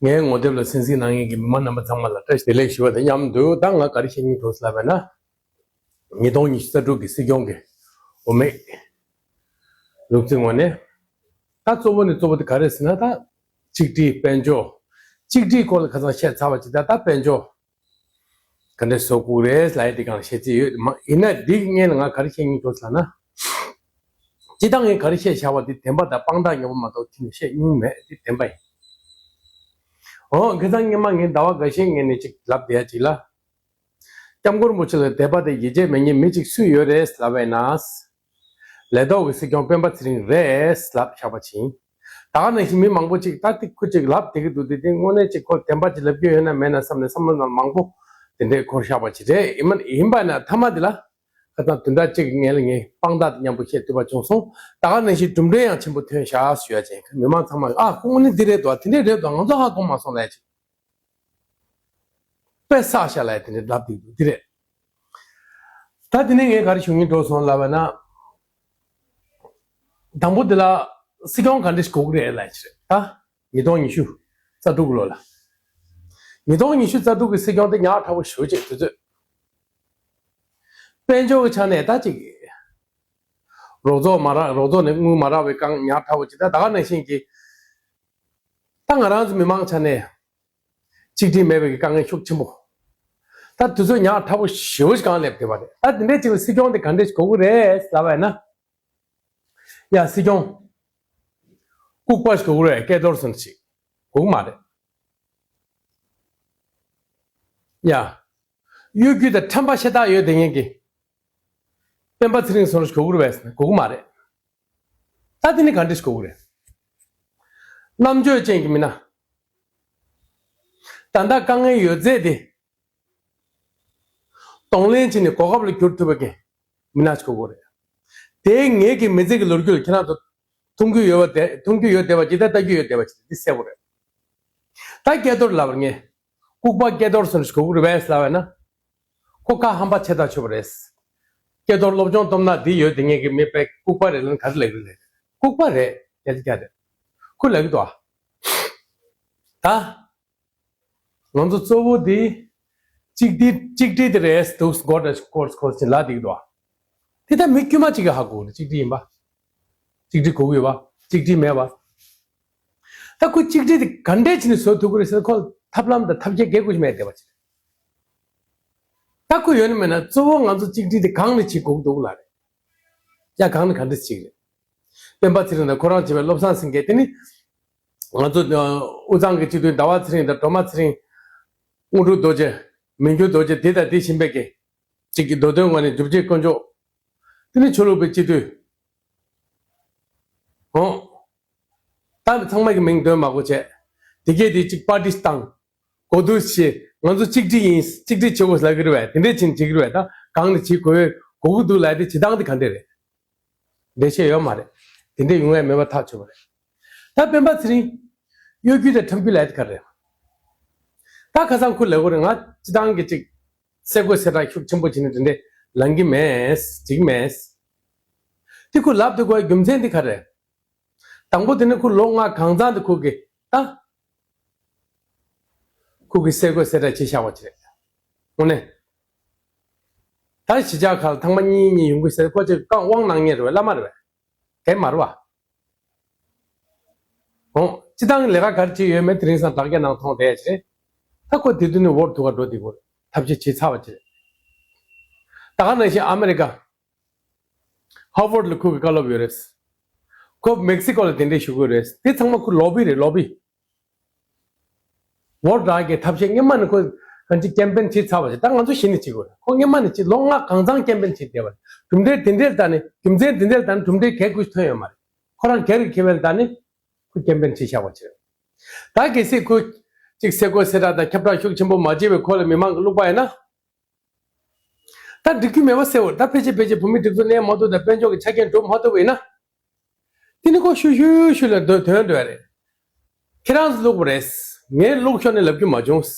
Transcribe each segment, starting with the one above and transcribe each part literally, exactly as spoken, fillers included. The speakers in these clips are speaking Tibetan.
ངའི་ངོ་དེབ་ལ་གསན་གཟིགས་གནང་མཁན་གྱི་མི་མང་རྣམ་པ་ཚང་མ་ལ་བཀྲ་ཤིས་བདེ་ལེགས་ཞུ་བ་དང་མཉམ་དུ། ད་ང་ག་རེ་བཤད་སྙིང་འདོད་ལབ་པ་ན། ཉིས་སྟོང་ཉི་ཤུ་རྩ་དྲུག་གི་སྲིད་སྐྱོང་གི་འོས་མི་ལུག་རྫི་ངོས་ནས། ད་གཙོ་བོ་ནས་གཙོ་བོ་དེ་ག་རེ་ཟེར་ན། ད་གཅིག་སྒྲིལ་དཔལ་འབྱོར། གཅིག་སྒྲིལ་སྐོར་ལ་ཁ་སང་བཤད་ཚར་བ་ཅིག་ད་ད་དཔལ་འབྱོར་ག་འདྲས་བཟོ་དགོས་རེད་ལབ་ཡ་དེ་གང་བཤད་རྩིས་ཡོད་མ། ཡིན་ན་འདི་སྔོན་ལ་ང་ག་རེ་བཤད་སྙིང་འདོད་ལབ་ན། སྤྱིར་བཏང་ངས་ག་རེ་བཤད་བཞག་པ་དེ་བདེན་པ་དང་དཔང་རྟགས་ཉོ་བ་མ་གཏོགས་ཁྱོན་ནས་བཤད་སྙིང་མེད། དེ་བདེན་པ་ཡིན། འོ་ཁ་སང་སྔོན་མ་ངས་ཟླ་བ་འགའ་ཤས་སྔོན་ནས་ཅིག་ལབ་བསྡད་ཡ་ཅིག་ལ། སྐྱབས་མགོན་རིན་པོ་ཆེ་ལ་དད་པ་དང་ཡིད་ཆེས་མེད་མཁན་མི་གཅིག་སུ་ཡོད་རེད་ལབ་པ་ཡིན་ན། ལས་ཐོག་གི་སྲིད་སྐྱོང་སྤེན་པ་ཚེ་རིང་རེད་ལབ་བཞག་པ་ཅིག་ཡིན། ད་ག་ནང་བཞིན་མི་མང་པོ་ཅིག་ད་ཏིག་ཁུ་ཅིག་ལབ་བསྡད་ཀྱི་འདུག་དེ་དེ་དངོས་གནས་ཅིག་ཁོ་བདེན་པ་ཅིག་ལབ་ཀྱི་ཡོད་ན་མེད་ན་བསམ་ནས་བསམ་བློ་ནང་མང་པོ་དེ་འདྲས་འཁོར་བཞག་པ་ཅིག་རེད། ཡིན་མ་ཡིན་པ་ན་མཐའ་མ་དེ་ལ་ཁ་སང་བདུན་ཕྲག་གཅིག་གི་སྔོན་ལ་ངས་དཔང་རྟགས་དེ་མཉམ་པོ་བཤད་ཐུབ་པ་བྱུང་སོང་། ད་ག་ནང་བཞིན་གྲུབ་འབྲས་ཡང་ཆེན་པོ་ཐོན་བཞག་ཞུ་ཡ་ཅན་མི་མང་ཚང་མ་ཨ་ཁོ་དངོས་གནས་འདི་རེད་འདུག་དེ་འདྲས་རེད་འདུག་ང་ཚོ་ཧ་གོ་མ་སོང་ལབ་ཡ་ཅིག་དཔེ་བསགས་ཤག་ལབ་ཡ་དེ་འདྲས་ལབ་བསྡད་འདུག་འདི་རེད། ད་དེ་ནས་ངས་ག་རེ་ཞུ་སྙིང་འདོད་སོང་ལབ་པ་ན། དང་པོ་དེ་ལ་སྲིད་སྐྱོང་ག་འདྲ་ཞིག་དགོས་ཀྱི་རེད་ལབ་ཡ་ཅིག་རེད། ད་ཉིས་སྟོང་ཉི་ཤུ་རྩ་དྲུག་གི་ལོ་ལ། ཉིས་སྟོང་ཉི་ཤུ་རྩ་དྲུག་གི་སྲིད་སྐྱོང་དེ་ཉག་ཕྲ་བོ་ཞེ་པོ་ཅིག་དུས་ཚོད། དཔལ་འབྱོར་གྱི་ཆ་ནས་ད་ཅིག་རོགས་ཚོགས་མ་རག་རོགས་ཚོགས་ནས་དངུལ་མ་རག་པའི་དཀའ་ངལ་ཉག་ཕྲ་བོ་ཅིག་ད་ད་ག་ནང་བཞིན་གྱི། ད་ང་རང་ཚོ་མི་མང་ཆ་ནས་གཅིག་སྒྲིལ་མེད་པའི་དཀའ་ངལ་ཤུགས་ཆེན་པོ། ད་དུས་ཚོད་ཉག་ཕྲ་བོ་ཞེ་པོ་ཞིག་གང་སླེབས་བསྡད་པ་རེད། ད་དེ་འདྲའི་ཅིག་ལ་སྲིད་སྐྱོང་དེ་ག་འདྲས་ཞིག་དགོས་ཀྱི་རེད་ལབ་པ་ཡིན་ན། ཡ་སྲིད་སྐྱོང་ལྐུགས་པ་ཞིག་དགོས་ཀྱི་རེད། སྐལ་རྡོར་སོགས་ཅིག་དགོས་ཀྱི་མ་རེད། ཡ། གཡོ་སྒྱུ་དང་ཁྲམ་པ་ཤ་སྟག་ཡོད་བསྡད་མཁན་གྱི་སྤེན་པ་ཚེ་རིང་སོགས་ཞིག་དགོས་ཀྱི་རེད་པས་ཟེར་ན་དགོས་ཀྱི་མ་རེད། ད་དེ་ནི་ག་འདྲ་ཞིག་དགོས་ཀྱི་རེད། རྣམ་དཔྱོད་ཅན་གྱི་མི་སྣ། ད་ལྟ་དཀའ་ངལ་ཡོད་ཚད་དེ་གདོང་ལེན་བྱས་ནས་གོ་སྐབས་ལ་བསྒྱུར་ཐུབ་པ་གི་མི་སྣ་ཞིག་དགོས་ཀྱི་རེད། དེ་ངེད་ཀྱི་མི་ཚེ་གི་ལོ་རྒྱུས་ལ་ཁྱེད་རང་ཚོ་མཐོང་རྒྱུ་ཡོད་པ་དེ་མཐོང་རྒྱུ་ཡོད་བསྡད་པ་ཅིག་དང་ལྟ་རྒྱུ་ཡོད་བསྡད་པ་ཅིག་འདི་གསལ་པོ་རེད། ད་སྐལ་རྡོར་ལབ་པར་ངས་ལྐུགས་པ་སྐལ་རྡོར་ཟེར་ཞིག་དགོས་ཀྱི་རེད་པས་ལབ་པ་ཡིན་ན། ཁོ་ཁ་ཧམ་པ་ཆེ་ཐག་ཆོད་པ་རེད། སྐལ་རྡོར་སློབ་སྦྱོང་སྟོབས་ན་འདི་ཡོད་དེ་ངེད་ཀྱི་མི་དཔེ་ལྐུགས་པ་རེད་ལབ་ན་ག་རེ་ལབ་ཀྱི་རེད། ལྐུགས་པ་རེད་ཡ་ཅི་རེད། ཁོ་ལབ་ཀྱི་འདུག་ཨ། ད། ང་ཚོ་གཙོ་བོ་འདི་གཅིག་སྒྲིལ་གཅིག་སྒྲིལ་དེ་རེད་འདུག་སྐོར་དང་སྐོར་སྐོར་ཅིག་ལབ་བསྡད་ཀྱི་འདུག་ཨ། དེ་ད་མི་དཀྱུས་མ་གཅིག་གིས་ཧ་གོ་གི་རེད། གཅིག་སྒྲིལ་ཡིན་པ། གཅིག་སྒྲིལ་དགོས་ཀྱི་ཡོད་པ། གཅིག་སྒྲིལ་མེད་པ། ད་ཁོ་གཅིག་སྒྲིལ་དེ་ག་འདྲས་བྱས་ནས་བཟོ་ཐུབ་ཀྱི་རེད་ཟེར་ན་ཁོ་ལ་ཐབས་ལམ་དང་ཐབས་ཤེས་གལ་དགོས་ཤིག་མེད་བསྡད་པ་ཅིག་རེད། ད་ཁོ་ཡོད་ན་མེད་ན་གཙོ་བོ་ང་ཚོ་གཅིག་སྒྲིལ་དེ་གང་ནས་བྱེད་དགོས་ཀྱི་འདུག་ལབ་རེད། ཡ་གང་ནས་ག་འདྲས་བྱེད་ཀྱི་རེད། སྤེན་པ་ཚེ་རིང་དང་ཁོ་རང་བྱེད་པའི་བློ་བཟང་སེང་གེ་དེ་ནི། ང་ཚོ་དབུས་གཙང་གི་སྤྱི་འཐུས་ཟླ་བ་ཚེ་རིང་དང་སྒྲོལ་མ་ཚེ་རིང་། དངོས་གྲུབ་རྡོ་རྗེ། མི་འགྱུར་རྡོ་རྗེ་འདི་དང་འདི་བཞིན་པའི་གི་གཅིག་གི་མདོ་དོན་ངོས་ནས་སྒྲུབ་བྱེད་དཀོན་མཆོག་དེ་ནི་ཆོས་ལུགས་པའི་སྤྱི་འཐུས། འོ། ད་ཚང་མ་གི་མིང་འདོན་མ་དགོས་བྱས། དེ་གས་དེ་གཅིག་པར་ཊི་བཏང་། གོ་བསྡུར་བྱས། ང་ཚོ་གཅིག་སྒྲིལ་ཡིན། གཅིག་སྒྲིལ་བྱེད་དགོས་ལབ་ཀྱི་རེད་པས། དེ་འདྲས་བྱས་ནས་བྱེད་ཀྱི་རེད་པས། ད་གང་ནས་བྱེད་དགོས་དགོས་ཀྱི་འདུག་ལབ་དེ་བྱེད་སྟངས་དེ་ག་འདྲས་རེད། འགྲེལ་བཤད་ཡོད་མ་རེད། དེ་འདྲས་ཡོང་ཡ་མེད་པ་ཐག་ཆོད་པ་རེད། ད་སྤེན་པ་ཚེ་རིང་། གཡོ་སྒྱུ་དང་ཁྲམ་སྒྱུ་ལབ་དེ་ག་རེད། ད་ཁ་སང་ཁོ་ལབ་ཀྱི་རེད། ང་སྤྱིར་བཏང་གི་ཅིག་གསལ་བཀོད་གསལ་བསྒྲགས་ཤུགས་ཆེན་པོ་བྱས་ནས་དེ་འདྲས་ལངས་ཀྱི་མེད། བྱེད་ཀྱི་མེད། དེ་ཁོ་ལབ་དེ་དགོས་རྒྱུ་མཚན་དེ་ག་རེད། དང་པོ་དེ་ནི་ཁོ་ལོ་ལྔ་གང་ཚང་དེ་ཁོ་གི་ད། ཁོ་གི་གསལ་བཀོད་གསལ་བསྒྲགས་བྱས་བཞག་པ་ཅིག་རེད། དངོས་གནས། ད་གཞིས་ཆགས་ཁག་ལ་ཐེངས་མ་གཉིས་གཉིས་ཡོང་གི་ཟེར་ཁོ་ཅིག་རྐང་དབང་གནང་མཁན་རེད་པས། བླ་མ་རེད་པས། དེ་མ་རེད་པ། འོ། སྤྱིར་བཏང་ལས་ཀ་ག་རེ་བྱས་ཡོད་མེད་དེ་རིང་སང་དྲ་རྒྱ་ནང་མཐོང་བསྡད་ཡ་ཅིག་རེད། ད་ཁོ་དེ་དུས་ནས་ཝོར་ཐུག་ག་འགྲོ་བསྡད་ཀྱི་ཡོད་རེད། ཐབས་ཤེས་བྱས་ཚར་བ་ཅིག་རེད། ད་ག་ནང་བཞིན་ཨ་མེ་རི་ཀ། ཧ་ཝར་ཌི་ལ་ཁོ་གི་བཀའ་སློབ་ཡོད་རེད། ཁོ་མེག་སི་ཀོ་ལ་གདན་འདྲེན་ཞུ་གི་ཡོད་རེད། དེ་ཚང་མ་ཁོ་ལོ་བི་རེད། ལོ་བི། ཝོར་ཌི་གི་ཐབས་ཤེས་སྔོན་མ་ནས་ཁོ་གང་ཅི་ཀེམ་པེན་བྱས་ཚར་བ་ཞིག་ད་ང་ཚོ་གཞི་ནས་བྱེད་དགོས་རེད། ཁོ་སྔོན་མ་ནས་བྱས་ལོ་ལྔ་གང་ཚང་ཀེམ་པེན་བྱས་བསྡད་པ་རེད། གྲུབ་འབྲས་དེ་འདྲའི་ལྟ་ནས་རྒྱུ་མཚན་དེ་འདྲའི་ལྟ་ནས་གྲུབ་འབྲས་གལ་དགོས་ཐོན་ཡོད་མ་རེད། ཁོ་རང་སྒེར་གྱི་ཁེ་ཕན་ལ་ལྟ་ནས་ཁོ་ཀེམ་པེན་བྱས་བཞག་པ་ཅིག་རེད། ད་གལ་སྲིད་ཁོ་ཅིག་གསལ་བཀོད་གསལ་བསྒྲགས་དང་ཁྱབ་བསྒྲགས་ཤུགས་ཆེན་པོ་མ་བྱས་པའི་ཁོ་ལ་མི་མང་གིས་བླུགས་པ་ཡིན་ན། ད་འགྲིག་རྒྱུ་མེད་པ་གསལ་པོ་རེད། ད་ཕལ་ཆེར་ཕལ་ཆེར་བོད་མིའི་སྒྲིག་འཛུགས་གནས་མ་ཐུབ་དང་དཔལ་འབྱོར་གྱི་ཆ་རྐྱེན་འགྲུབ་མ་ཐུབ་པ་ཡིན་ན། དེ་ནི་ཁོ་ཤུ་ཤུ་ཤུ་ལ་དོན་དོན་འགྲོ་ཡ་རེད། ཁྱེད་རང་ཚོ་བླུགས་པ་རེད། ངས་བླུགས་ཤོར་ནས་ལབ་རྒྱུ་མ་བྱུང་།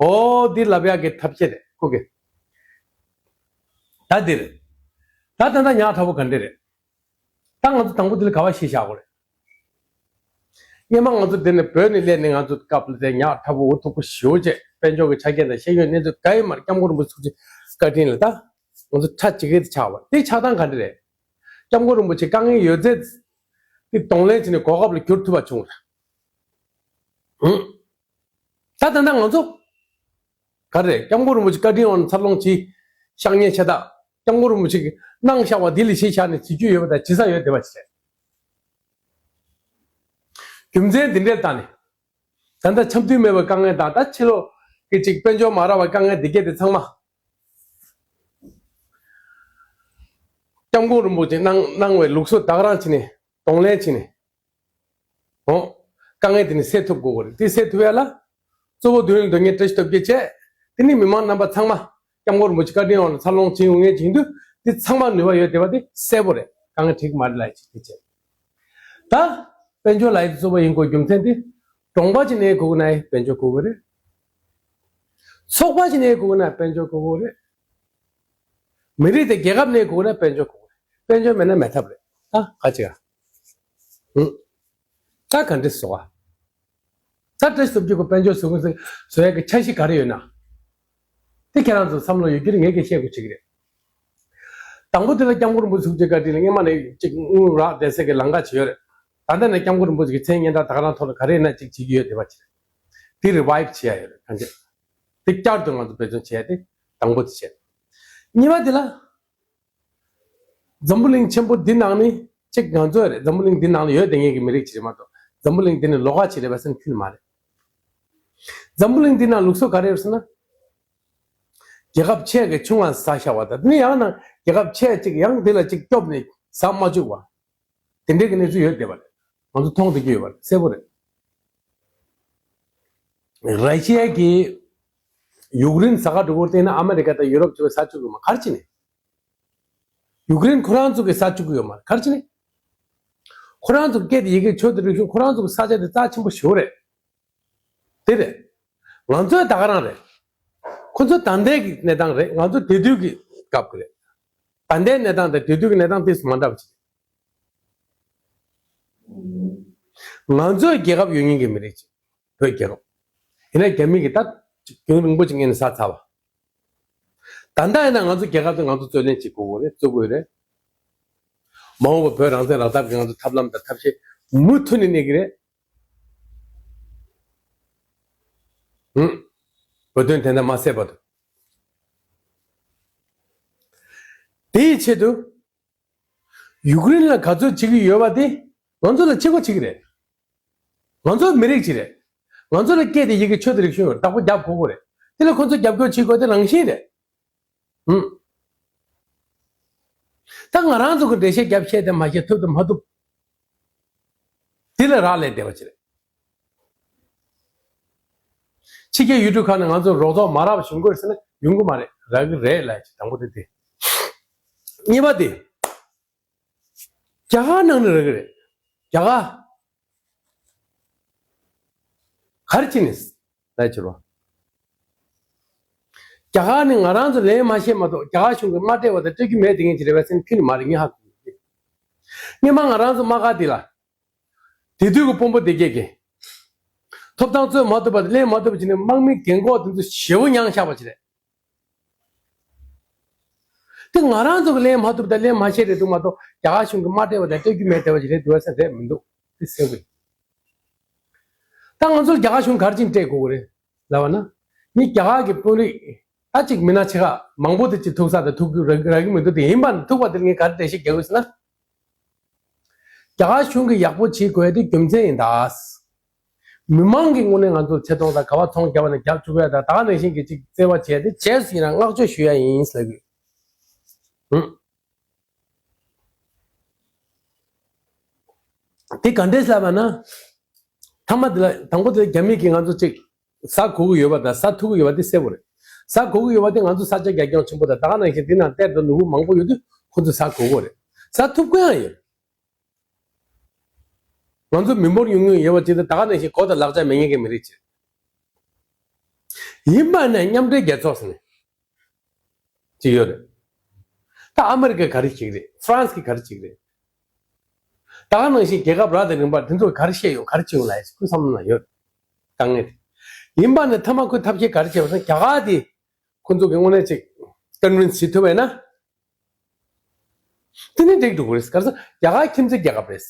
ཨོ་འདི་ལབ་ཡག་གི་ཐབས་ཤེས་རེད་ཁོ་གི། ད་འདི་རེད། ད་ད་ད་ཉག་ཕྲ་བོ་ག་འདྲ་རེད། ད་ང་ཚོ་དང་པོ་འདི་ལ་ག་པར་གཞི་བཞག་དགོས་རེད། སྔོན་མ་ང་ཚོ་འདི་ནས་བོད་ནས་སླེབས་ནས་ང་ཚོ་སྐབས་ལ་དེ་ཉག་ཕྲ་བོ་འུ་ཐུག་པོ་ཞེ་པོ་བྱས། དཔལ་འབྱོར་གྱི་ཆ་རྐྱེན་དང་ཤེས་ཡོན་གནས་ཚུལ་ག་ཡོད་མ་རེད། སྐྱབས་མགོན་རིན་པོ་ཆེ་ཐུགས་རྗེ་བཀའ་དྲིན་ལ་ད་ང་ཚོ་ཁྲ་ཇི་གེ་དེ་ཆགས་པ་དེ་ཆགས་སྟངས་ག་འདྲ་རེད། སྐྱབས་མགོན་རིན་པོ་ཆེ་དཀའ་ངལ་ཡོད་ཚད་དེ་གདོང་ལེན་བྱས་ནས་གོ་སྐབས་ལ་འགྱུར་ཐུབ་པ་བྱུང་རེད། ད་ད་ལྟ་ང་ཚོ་ག་རེ་རེད། སྐྱབས་མགོན་རིན་པོ་ཆེ་བཀའ་དྲིན་འོག་ནས་འཚར་ལོངས་བྱས། ཤག་ཉེས་ཆེ་ད་སྐྱབས་མགོན་རིན་པོ་ཆེ་གིས་གནང་བཞག་པ་འདི་ལས་གཞི་བཞག་ནས་བྱེད་རྒྱུ་ཡོད་པ་དང་བྱེད་ས་ཡོད་བསྡད་པ་ཞིག་རེད། རྒྱུ་མཚན་འདི་འདྲའི་སྟེང་ནས་ད་ལྟ་འཆམ་མཐུན་མེད་པའི་དཀའ་ངལ་དང་ད་ཕྱི་ལོགས་ཀྱི་ཅིག་དཔལ་འབྱོར་མ་རག་པའི་དཀའ་ངལ་འདི་གས་དེ་ཚང་མ་སྐྱབས་མགོན་རིན་པོ་ཆེ་གནང་གནང་བའི་ལུགས་སྲོལ་ད་ག་རང་བྱས་ནས་གདོང་ལེན་བྱས་ནས། ཨོ། དཀའ་ངལ་དེ་ནི་སེལ་ཐུབ་དགོས་ཀྱི་རེད། དེ་སེལ་ཐུབ་ཡ་ལ། གཙོ་བོ་མདུན་ལ་འདོན་མཁན་བཀྲ་ཤིས་སྟོབས་རྒྱལ་བྱས། དེ་ནི་མི་མང་རྣམ་པ་ཚང་མ་སྐྱབས་མགོན་རིན་པོ་ཆེ་བཀའ་དྲིན་འོག་ལ་འཚར་ལོངས་བྱུང་ཡོང་མཁན་བྱེད་དུས་དེ་ཚང་མ་ནུས་པ་ཡོད་བསྡད་པ་དེ་གསལ་པོ་རེད། དཀའ་ངལ་འཕྲད་ཀྱི་མ་རེད་ལབ་ཡ་ཅིག་དེ་བྱས། ད་དཔལ་འབྱོར་ལབ་ཡ་དེ་གཙོ་བོ་ཡིན་དགོས་རྒྱུ་མཚན་དེ། གྲོང་པ་ཅིག་གནས་དགོས་ཀྱི་ན་ཡང་དཔལ་འབྱོར་དགོས་ཀྱི་རེད། ཚོགས་པ་ཅིག་གནས་དགོས་ཀྱི་ན་དཔལ་འབྱོར་དགོས་ཀྱི་རེད། མི་རིགས་དང་རྒྱལ་ཁབ་གནས་དགོས་ཀྱི་ན་དཔལ་འབྱོར་དགོས་ཀྱི་རེད། དཔལ་འབྱོར་མེད་ན་མེད་ཐབས་རེད། ད་ག་ཅིག་ཨ། ཧུམ། ད་ག་འདྲས་བཟོ་བ། ད་བཀྲ་ཤིས་སྟོབས་རྒྱལ་གྱིས་དཔལ་འབྱོར་བཟོ་གི་བཟོ་ཡ་གི་འཆར་གཞི་ག་རེ་ཡོད་ན། དེ་ཁྱེད་རང་ཚོ་བསམ་བློ་ཡོད་རྒྱུ་རེད། ངས་ཀྱང་བཤད་དགོས་བྱེད་ཀྱི་རེད། དང་པོ་དེ་ལ་སྐྱབས་མགོན་རིན་པོ་ཆེ་ཐུགས་རྗེ་བཀའ་དྲིན་ལ་སྔོན་མ་ནས་ཅིག་དངུལ་རག་བསྡད་སའི་གི་ལམ་ཁ་ཅིག་ཡོད་རེད། ད་ལྟ་ནས་སྐྱབས་མགོན་རིན་པོ་ཆེ་གི་མཚན་སྙན་གྲགས་ད་ག་རང་ཐོག་ལ་ག་རེ་ཡིན་ན་ཅིག་བྱེད་ཀྱི་ཡོད་བསྡད་པ་ཅིག་རེད། དེ་རི་ཝའིབ་བྱེད་ཡ་ཡོད་རེད། གང་བྱེད། དེ་བསྐྱར་དུ་ང་ཚོ་འབད་བརྩོན་བྱེད་ཡ་དེ་དང་པོ་དེ་བྱེད། གཉིས་པ་དེ་ལ། འཛམ་བུ་གླིང་ཆེན་པོ་འདི་ནང་ནས་གཅིག་ང་ཚོ་རེད། འཛམ་བུ་གླིང་འདི་ནང་ལ་ཡོད་བསྡད་མཁན་གྱི་མི་རིགས་ཅིག་རེད་མ་གཏོགས། འཛམ་བུ་གླིང་འདི་ནས་ལོགས་ཀ་ཅིག་རེད་པ་ཟེར་ན་ཁྱོན་ནས་མ་རེད། འཛམ་བུ་གླིང་འདི་ནང་ལུགས་སྲོལ་ག་རེ་ཡོད་ཟེར་ན། རྒྱལ་ཁབ་ཆེ་གི་ཆུང་བ་ཟ་བཞག་པ་དང་ནི་ཡང་ན་རྒྱལ་ཁབ་ཆེ་གཅིག་ཡང་འདི་ལ་གཅིག་སྐྱོབ་ནས་ཟ་མ་བཅུག་པ། དེ་འདྲའི་གི་གནས་ཚུལ་ཡོད་བསྡད་པ་རེད། ང་ཚོ་མཐོང་བསྡད་ཀྱི་ཡོད་པ་རེད། གསལ་པོ་རེད། ར་ཤི་ཡ་གིས་ཡུཀ་རེན་ཟ་ཁ་འགྲོ་སྐོར་བལྟས་ན་ཨ་མེ་རི་ཀ་དང་ཡུ་རོབ་ཚོས་ཟ་བཅུག་གི་མ་ག་རེ་བྱས་ནས། ཡུཀ་རེན་ཁོ་རང་ཚོ་གིས་ཟ་བཅུག་གི་ཡོད་མ་རེད། ག་རེ་བྱས་ནས། ཁོ་རང་ཚོ་སྐད་དེ་ཡི་གེ་ཆོས་དང་རིག་གཞུང་ཁོ་རང་ཚོ་གི་ས་ཆ་དེ་རྩ་ཆེན་པོ་ཞེ་པོ་རེད། དེ་རེད། ང་ཚོའི་ད་ག་རང་རེད། ཁོ་ཚོ་ད་ལྟའི་གི་གནས་སྟངས་རེད། ང་ཚོ་དེ་དུས་ཀྱི་སྐབས་ཀྱི་རེད། ད་ལྟའི་གནས་སྟངས་དང་དེ་དུས་ཀྱི་གནས་སྟངས་ཏོག་ཙམ་མ་འདྲ་བ་ཅིག་རེད། ང་ཚོའི་རྒྱལ་ཁབ་ཡོད་མཁན་གྱི་མི་རིགས་ཅིག་བོད་རྒྱལ་ཁབ། ཡིན་ན་རྒྱ་མི་གིས་ད་ཅིག་རྒྱུན་རིང་པོ་ཅིག་ངོས་ནས་ཟ་ཚར་བ། ད་ལྟ་ཡིན་ན་ང་ཚོ་རྒྱལ་ཁབ་དེ་ང་ཚོ་རྩོད་ལེན་བྱེད་དགོས་རེད། རྩོད་དགོས་རེད། མ་འོངས་པ་བོད་རང་བཙན་རག་ཐབས་ཀྱི་ང་ཚོ་ཐབས་ལམ་དང་ཐབས་ཤེས་མུ་མཐུད་ནས་གནས་ཀྱི་རེད། ཧུམ། བོད་དོན་དེ་འདྲ་མ་བསད་བར་དུ། དེའི་ཆེད་དུ། ཡུཀ་རེན་ལ་ག་ཚོད་བྱེད་ཀྱི་ཡོད་པ་དེ་ང་ཚོ་ལ་བྱེད་དགོས་བྱེད་ཀྱི་རེད། ང་ཚོ་མི་རིགས་ཅིག་རེད། ང་ཚོ་ལ་སྐད་དེ་ཡི་གེ་ཆོས་དང་རིག་གཞུང་ཡོད། བདག་པོ་རྒྱབ་དགོས་ཀྱི་རེད། དེ་ལ་ཁོ་ཚོ་རྒྱབ་སྐྱོར་བྱེད་དགོས་དེ་རང་བཞིན་རེད། ཧུམ། ད་ང་རང་ཚོ་གི་འགྲེལ་བཤད་རྒྱབ་བཤད་དེ་མ་བཤད་ཐུབ་དང་མ་ཐུབ། དེ་ལ་རག་ལས་བསྡད་པ་ཅིག་རེད། ཕྱི་རྒྱལ་ཡུལ་གྲུ་ཁག་ནས་ང་ཚོ་རོགས་ཚོགས་མ་རག་པ་བྱུང་དགོས་ཟེར་ན་ཡོང་གི་མ་རེད། རག་གི་རེད་ལབ་ཅིག་དང་པོ་དེ་དེ། གཉིས་པ་དེ། རྒྱ་གར་ནང་ནས་རག་གི་རེད། རྒྱ་གར། ག་རེ་བྱས་ནས། ལས་བྱེད་རོགས། རྒྱ་གར་ནས་ང་རང་ཚོ་ལན་མ་བཤད་མ་གཏོགས་རྒྱ་གར་གཞུང་གིས་མ་སྤྲད་པ་དང་སྤྲད་རྒྱུ་མེད་དེ་ངས་ཅི་རེད་བས་སེམས་ཁྱོན་ནས་མ་རེད། ངས་ཧ་གོ་གི། སྔོན་མ་ང་རང་ཚོ་དམག་སྒར་འདི་ལ། དེ་དུས་ཀྱི་དཔོན་པོ་སྡེ་བརྒྱད་ཀྱིས། ཐོབ་ཐང་རྩོད་མ་ཐུབ་པ་དང་ལེན་མ་ཐུབ་པ་བྱས་ནས་དམག་མི་རྒན་འཁོགས་དེ་ཚོ་ཞེ་པོ་མྱངས་བཞག་པ་ཅིག་རེད། དེ་ང་རང་ཚོ་གི་ལེན་མ་ཐུབ་དང་ལེན་མ་ཤེས་རེད་འདུག་མ་གཏོགས་རྒྱ་གར་གཞུང་གིས་མ་སྤྲད་པ་དང་སྤྲད་རྒྱུ་མེད་བསྡད་པ་ཅིག་རེད་འདུག་བས་ས་རེད་མི་འདུག་དེ་གསལ་པོ་ཡིན། ད་ང་ཚོར་རྒྱ་གར་གཞུང་ག་རེ་བྱས་ནས་སྤྲད་དགོས་ཀྱི་རེད་ལབ་པ་ན། ངས་རྒྱ་གར་གྱི་དཔོན་རིགས་ད་ཅིག་མི་སྣ་ཆེ་ཁག་མང་པོ་དེ་ཅིག་ཐུག་ས་དང་ཐུག་རྒྱུ་རག་རག་གི་མི་འདུག་དེ་ཡིན་པ་ནི་ཐུག་པ་དེར་ངས་ག་རེ་འགྲེལ་བཤད་རྒྱག་དགོས་ཟེར་ན། རྒྱ་གར་གཞུང་གིས་ཡག་པོ་བྱེད་དགོས་ཡ་དེ་རྒྱུ་མཚན་ཡིན་ད། མི་མང་གི་ངོས་ནས་ང་ཚོར་ཆེ་མཐོང་དང་ག་བ་ཚོང་རྒྱག་པ་ནས་རྒྱབ་བཅུག་ཡ་དང་ད་ག་ནང་བཞིན་གྱི་ཅིག་བརྩེ་བ་བྱས་ཏེ་རྗེས་སུ་ཡི་རང་བསྔགས་བརྗོད་ཞུ་ཡ་ཡིན་ཟེར་གི། ཧུམ། དེ་ག་འདྲས་ལབ་པ་ན། ཐ་མ་དེ་ལ་དང་པོ་དེ་ལ་རྒྱ་མི་གིས་ང་ཚོ་ཅིག་ཟ་དགོས་ཀྱི་ཡོད་པ་དང་ཟ་ཐུབ་ཀྱི་ཡོད་པ་དེ་གསལ་པོ་རེད། ཟ་དགོས་ཀྱི་ཡོད་པ་དེ་ང་ཚོ་ས་ཆ་རྒྱ་ཁྱོན་ཆེན་པོ་དང་ད་ག་ནང་བཞིན་དེ་ནང་གཏེར་དང་ནོར་བུ་མང་པོ་ཡོད་དུས་ཁོ་ཚོས་ཟ་དགོས་ཀྱི་རེད། ཟ་ཐུབ་ཀྱི་ཡང་ཡོད། ང་ཚོ་མི་འབོར་ཉུང་ཉུང་ཡོད་པ་ཅིག་དང་ད་ག་ནང་བཞིན་གོ་དང་ལག་ཆ་མེད་མཁན་གྱི་མི་རིགས་ཅིག་ཡིན་པ་ནས་མཉམ་འབྲེལ་རྒྱལ་ཚོགས་ཟེར་ནས་ཅིག་ཡོད་རེད། ད་ཨ་མི་རི་ཀས་ག་རེ་བྱེད་ཀྱི་རེད། ཧྥ་རན་སི་གིས་ག་རེ་བྱེད་ཀྱི་རེད། ད་ག་ནང་བཞིན་རྒྱལ་ཁབ་རག་དང་རིམ་པར་དེ་ཚོ་ག་རེ་བཤད་ཡོང་ག་རེ་བྱེད་ཡོང་ལ་ཁོའི་བསམ་བློ་ན་ཡོད། དཀའ་ངལ་དེ་ཡིན་པ་ནི་མཐའ་མ་ཁོས་ཐབས་ཤེས་ག་རེ་བྱས་པ་ཟེར་ན་རྒྱ་གར་དེ་ཁོ་ཚོ་གི་དངོས་གནས་ཅིག་ཀོན་ཝིན་སི་བྱེད་ཐུབ་པས་ན། དེ་ནི་འགྲིག་འགྲོ་གི་རེད། ག་རེ་ཟེར་རྒྱ་གར་ཁྱིམ་མཚེས་རྒྱལ་ཁབ་རེད།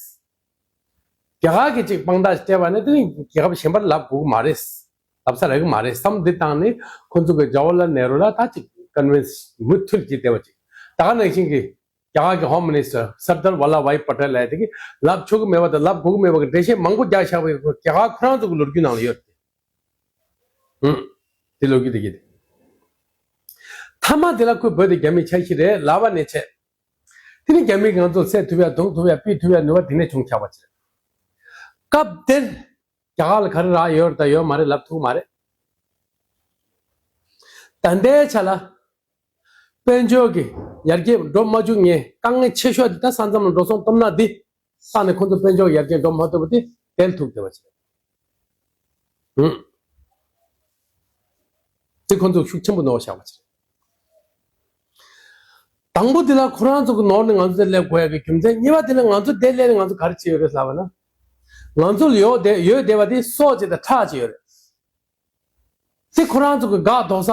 རྒྱ་གར་གྱི་ཅིག་དཔང་རྟགས་སྤྲད་པ་ནི་དེ་ནི་རྒྱལ་ཁབ་གཞན་པར་ལབ་དགོས་ཀྱི་མ་རེད། ལབ་ས་རག་གི་མ་རེད་བསམ་འདི་བཏང་ནས་ཁོ་ཚོ་གི་ཇ་ཝར་ལལ་ནེ་རུ་ལ་ད་ཅིག་ཀོན་ཝིན་སི་མུ་མཐུད་ཀྱིས་བསྡད་པ་ཅིག་ད་ག་ནང་བཞིན་གྱི་རྒྱ་གར་གྱི་ཧོམ་མི་ནི་སི་ཊར་སར་དར་ཝལ་ལ་བྷའི་པ་ཊེལ་ལབ་དེ་གི་ལབ་ཆོག་གི་མེད་པ་དང་ལབ་དགོས་ཀྱི་མེད་པ་གི་འགྲེལ་བཤད་མང་པོ་རྒྱག་བཞག་པའི་རྒྱ་གར་ཁོ་རང་ཚོ་གི་ལོ་རྒྱུས་ནང་ལ་ཡོད་དེ། ཧུམ། དེ་ལོ་རྒྱུས་དེ་གི་དེ། མཐའ་མ་དེ་ལ་ཁོས་བོད་དེ་རྒྱ་མིའི་ཆ་ཤས་རེད་ལབ་པ་ནས་བྱས། དེ་ནི་རྒྱ་མིས་ང་ཚོ་བསད་ཐུབ་ཡ་རྡུང་ཐུབ་ཡ་ཕུད་ཐུབ་ཡ་ནུས་པ་དེ་ནས་བྱུང་ཆགས་པ་ཅིག་རེད། སྐབས་དེར་རྒྱ་གར་ལ་ག་རེ་རག་ཡོད་རེད་དང་ཡོད་མ་རེད་ལབ་ཐུབ་མ་རེད། ད་ལྟའི་ཆ་ལ། དཔལ་འབྱོར་གྱི་ཡར་རྒྱས་འགྲོ་མ་བཅུག་ངས་དཀའ་ངལ་ཆེ་ཤོས་དེ་ད་ས་མཚམས་ལ་འགྲོ་སོང་སྟོབས་ན་འདི་ས་ནས་ཁོང་ཚོ་དཔལ་འབྱོར་ཡར་རྒྱས་འགྲོ་མ་ཐུབ་པ་དེ་དེར་ཐུག་བསྡད་པ་ཅིག་རེད། ཧུམ། དེ་ཁོང་ཚོ་ཤུགས་ཆེན་པོ་གནང་བ་བཞག་པ་ཅིག་རེད། དང་པོ་དེ་ལ་ཁོ་རང་ཚོ་གི་ནོར་ནས་ང་ཚོ་དེ་སླེབས་དགོས་ཡ་གི་རྒྱུ་མཚན། གཉིས་པ་དེ་ལ་ང་ཚོ་དེ་སླེབས་ནས་ང་ཚོ་ག་རེ་བྱས་ཡོད་རེད་ལབ་པ་ན། ང་ཚོ་ལ་ཡོད་བསྡད་ཡོད་བསྡད་པ་དེ་སྲོག་ཅིག་དང་ཁྲག་ཅིག་ཡོད་རེད། དེ་ཁོ་རང་ཚོ་གི་འགག་དོག་ས།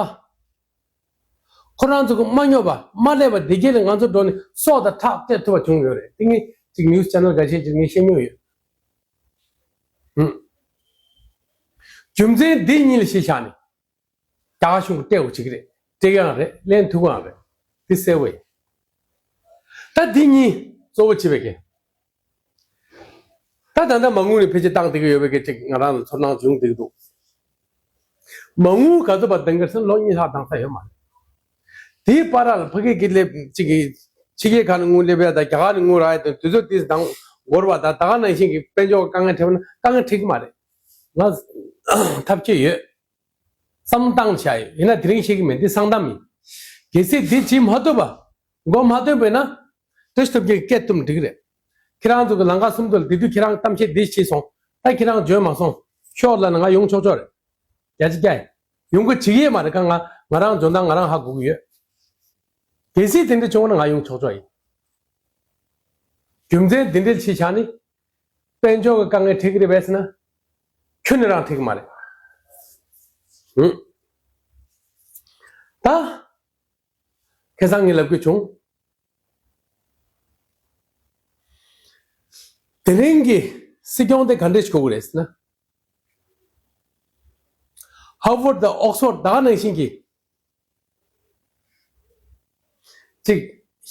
ཁོ་རང་ཚོ་གི་མ་སྙོབ་པ་མ་སླེབས་པ་དེ་གྱད་ལ་ང་ཚོ་འགྲོ་ནས་སྲོག་དང་ཁྲག་སྟེར་ཐུབ་པ་བྱུང་ཡོད་རེད། དེ་ངས་ཅིག་ནིའུ་སི་ཆེ་ནལ་འགའ་ཤས་ཅིག་ངས་བཤད་མྱོང་ཡོད། ཧུམ། རྒྱུ་མཚན་འདི་གཉིས་ལ་གཞི་བཞག་ནས། རྒྱ་གར་གཞུང་གིས་སྤྲད་དགོས་བྱེད་ཀྱི་རེད། སྤྲད་ཀྱི་ཡང་རེད། ལེན་ཐུབ་ཀྱི་ཡང་རེད། འདི་གསལ་བོ་ཡིན། ད་འདི་གཉིས་གཙོ་བོ་བྱེད་པའི་གི། ད་ད་ལྟ་མ་དངུལ་ནས་ཕལ་ཆེར་བཏང་བསྡད་ཀྱི་ཡོད་པའི་གི་ཅིག་ང་རང་ལ་ཚོར་སྣང་བྱུང་བསྡད་ཀྱི་འདུག་མ་དངུལ་ག་ཚོད་པ་འདང་གི་རེད་ཟེར་ན་ལོ་གཉིས་ལྷག་འདང་ས་ཡོད་མ་རེད། དེའི་བར་ལ་ཕ་གི་གི་སླེབས་ཅིག་གི་ཕྱི་རྒྱལ་ཁག་ནས་དངུལ་སླེབས་ཡ་དང་རྒྱ་གར་ནས་དངུལ་རག་ཡ་དང་དུས་ཚོད་དེ་འདང་འགོར་བ་དང་ད་ག་ནང་བཞིན་གྱི་དཔལ་འབྱོར་དཀའ་ངལ་འཕྲད་པ་ན་དཀའ་ངལ་འཕྲད་ཀྱི་མ་རེད། ང་ཐབས་ཤེས་ཡོད། བསམ་བློ་བཏང་བྱ་ཡོད། ཡིན་ན་དེ་རིང་བཤད་ཀྱི་མེད། འདི་གསང་གཏམ་ཡིན། གལ་སྲིད་འདི་བྱེད་མ་ཐུབ་པ། མགོ་མ་ཐོན་པས་ན། བཀྲ་ཤིས་སྟོབས་རྒྱལ་གྱིས་སྐད་བཏུམ་འགྲིག་རེད། ཁྱེད་རང་ཚོ་གི་ལམ་ཁ་གསུམ་དུ་འདི་དུས་ཁྱེད་རང་གཏམ་བཤད་འདི་བྱས་སོང་། ད་ཁྱེད་རང་འཇོན་མ་སོང་། ཤོག་ལབ་ན་ང་ཡོང་ཆོག་ཆོག་རེད། རྒྱ་ཆེ་རྒྱ་ཡིན། ཡོང་གི་བྱེད་ཀྱི་ཡོད་མ་རེད། ཁ་ང་ང་རང་འཇོན་ཐང་ང་རང་ཧ་གོ་གི་ཡོད། གལ་སྲིད་དེ་འདྲ་བྱུང་བ་ན་ང་ཡོང་ཆོག་ཆོག་ཡིན། རྒྱུ་མཚན་འདི་འདྲའི་ཆེ་ཆག་ནི། དཔལ་འབྱོར་གྱི་དཀའ་ངལ་འཕྲད་ཀྱི་རེད་པས་ཟེར་ན། ཁྱོན་ནས་རང་འཕྲད་ཀྱི་མ་རེད། ཧུམ། ད། ཁ་སང་ངས་ལབ་དགོས་བྱུང་། དེ་རིང་གི་སྲིད་སྐྱོང་དེ་ག་འདྲས་ཞིག་དགོས་ཀྱི་རེད་ཟེར་ན། ཧར་ཝརཌ་དང་ཨོག་སི་ཕོརཌ་ད་ག་ནང་བཞིན་གྱི། ཅིག་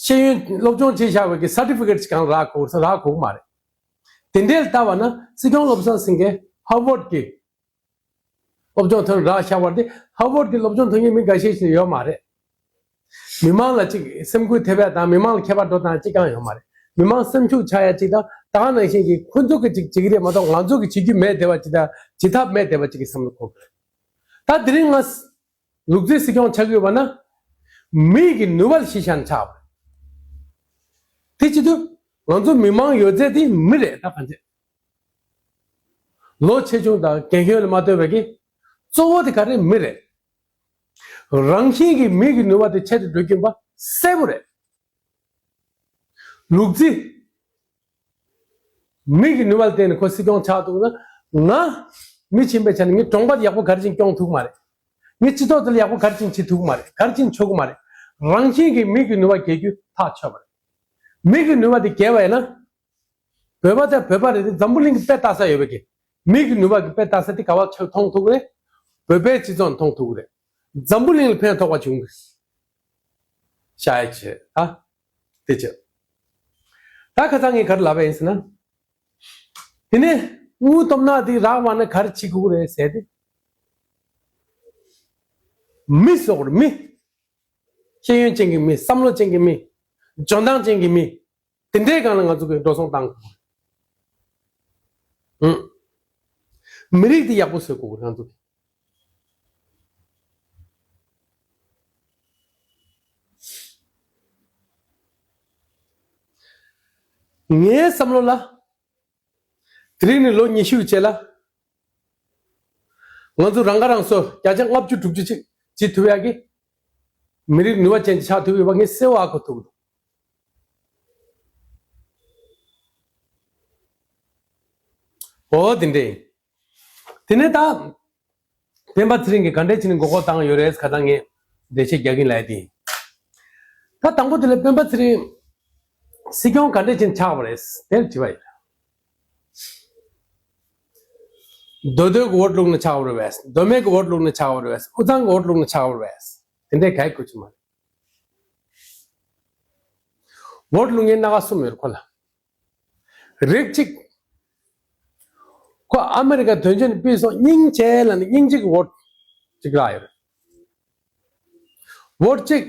ཤེས་ཡོན་སློབ་སྦྱོང་བྱས་བཞག་པའི་གི་སར་ཊི་ཕི་ཀེཊ་ཅིག་གང་རག་དགོས་ཟེར་རག་དགོས་ཀྱི་མ་རེད། དེ་འདྲས་ལ་ལྟ་བ་ན་སྲིད་སྐྱོང་བློ་བཟང་སེང་གེ་ཧར་ཝརཌ་གི་སློབ་སྦྱོང་ཐོན་རག་ཤག་པ་དེ་ཧར་ཝརཌ་གི་སློབ་སྦྱོང་ཐོན་མཁན་མི་འགའ་ཤས་ཤིག་ཡོད་མ་རེད། མི་མང་ལ་ཅིག་སེམས་འགུལ་ཐེབས་ཡ་དང་མི་མང་ལ་ཁྱད་པར་འགྲོ་སྟངས་ཅིག་ཀྱང་ཡོད་མ་རེད། མི་མང་སེམས་ཤུགས་ཆག་ཡ་ཅིག་དང་ད་ག་ནང་བཞིན་གྱི་ཁོ་ཚོ་གི་ཅིག་བྱེད་ཀྱི་རེད་མ་གཏོགས་ང་ཚོ་གི་བྱེད་རྒྱུ་མེད་བསྡད་པ་ཅིག་དང་བྱེད་ཐབས་མེད་བསྡད་པ་ཅིག་གི་བསམ་བློ་འཁོར་གི་རེད། ད་དེ་རིང་ང་ལུག་རྫི་སྲིད་སྐྱོང་ཆགས་ཀྱི་ཡོད་པ་ན། མི་གི་ནུས་པ་ལ་གཞི་བཞག་ནས་ཆགས་པ་རེད། དེ་བྱེད་དུས་ང་ཚོ་མི་མང་ཡོད་ཚད་དེ་མི་རེད་ད་གང་བྱེད། ལོ་ཆེ་ཆུང་དང་རྒན་གཞོན་ལ་མ་ལྟོས་པའི་གི་གཙོ་བོ་དེ་ག་རེ་མི་རེད། རང་བཞིན་གྱི་མི་གི་ནུས་པ་དེ་ཆེ་རུ་འགྲོ་གིན་པ་གསལ་པོ་རེད། ལུག་རྫི། མི་གི་ནུས་པ་ལ་བརྟེན་ནས་ཁོ་སྲིད་སྐྱོང་ཆགས་འདུག་ན། ང་མི་ཆེན་པོའི་ཆ་ནས་ངའི་གྲོང་པ་ཡག་པོ་ག་རེ་བྱས་ནས་སྐྱོང་ཐུབ་ཀྱི་མ་རེད། ངའི་སྤྱི་ཚོགས་དེ་ལ་ཡག་པོ་ག་རེ་བྱས་ནས་བྱེད་ཐུབ་ཀྱི་མ་རེད། ག་རེ་བྱས་ནས་ཆོག་གི་མ་རེད། རང་བཞིན་གྱིས་མི་གི་ནུས་པ་རྒྱས་རྒྱུ་ཐག་ཆོད་པ་རེད། མི་གི་ནུས་པ་དེ་རྒྱས་པ་ཡིན་ན། བོད་པ་དང་བོད་པ་རེད་དེ་འཛམ་བུ་གླིང་གི་དཔེ་ལྟ་ས་ཡོད་པའི་གི། མི་གི་ནུས་པ་གི་དཔེ་ལྟ་ས་དེ་ག་བ་ཆགས་མཐོང་ཐུབ་ཀྱི་རེད། བོད་པའི་སྤྱི་ཚོགས་མཐོང་ཐུབ་ཀྱི་རེད། འཛམ་བུ་གླིང་ལ་ཕན་ཐོགས་པ་བྱུང་གི། ཤ་ཡ་ཆེ་ཨ། དེ་ཆེ། ད་ཁ་སང་ངས་ག་རེ་ལབ་པ་ཡིན་ཟེར་ན། དེ་ནས་དངུལ་སྟོབས་ན་དེ་རག་མ་ན་ག་རེ་བྱེད་དགོས་རེད་ཟེར་ཏེ། མི་སོགས་རེད་མི། ཤེས་ཡོན་ཅན་གྱི་མི་བསམ་བློ་ཅན་གྱི་མི། འཇོན་ཐང་ཅན་གྱི་མི། དེ་འདྲའི་སྒང་ལ་ང་ཚོ་གིས་འགྲོ་སོང་བཏང་དགོས། ཨང་། མི་རིགས་དེ་ཡག་པོ་བཟོ་དགོས་ང་ཚོ་གིས། ངའི་བསམ་བློ་ལ། དེ་རིང་ནས་ལོ་ཉི་ཤུ་རྗེས་ལ། ང་ཚོ་རང་ཁ་རང་གསོ་བརྒྱ་ཆ་ལྔ་བཅུ་དྲུག་ཅུ་ཅིག་བྱེད་ཐུབ་ཡག་གི། མི་རིགས་ནུས་པ་ཅན་ཅིག་ཆགས་ཐུབ་ཡོད་པ་ངས་གསལ་བོ་ཧ་གོ་ཐུབ་འདུག་འོ་དེ་འདྲས། དེ་ནས་ད་སྤེན་པ་ཚེ་རིང་གིས་ག་འདྲས་བྱས་ནས་མགོ་སྐོར་བཏང་ཡོད་རེད་ཁ་ད་ངས་འགྲེལ་བཤད་རྒྱག་གིན་ལབ་ཡ་དེ་ཡིན། ད་དང་པོ་དེ་ལ་སྤེན་པ་ཚེ་རིང་སྲིད་སྐྱོང་ག་འདྲས་བྱས་ནས་ཆགས་པ་རེད་དེར་དྲི་བ་ཡོད། མདོ་སྟོད་ཀྱི་འོས་བླུགས་ནས་ཆགས་པ་རེད་པས། མདོ་སྨད་ཀྱི་འོས་བླུགས་ནས་ཆགས་པ་རེད་པས། དབུས་གཙང་གི་འོས་བླུགས་ནས་ཆགས་པ་རེད་པས། དེ་འདྲས་ག་ཡི་གོ་ཆི་མ་རེད། འོས་བླུགས་མཁན་སྣ་ཁ་གསུམ་ཡོད་ཁོ་ལ། རིགས་གཅིག་ཁོ་ཨ་མི་རི་ཀ་དོན་གཅོད་ནས་ཕུད་སོང་སྙིང་རྗེ་ལ་ནི་སྙིང་རྗེ་གི་འོས་གཅིག་རག་ཡོད་རེད། འོས་གཅིག་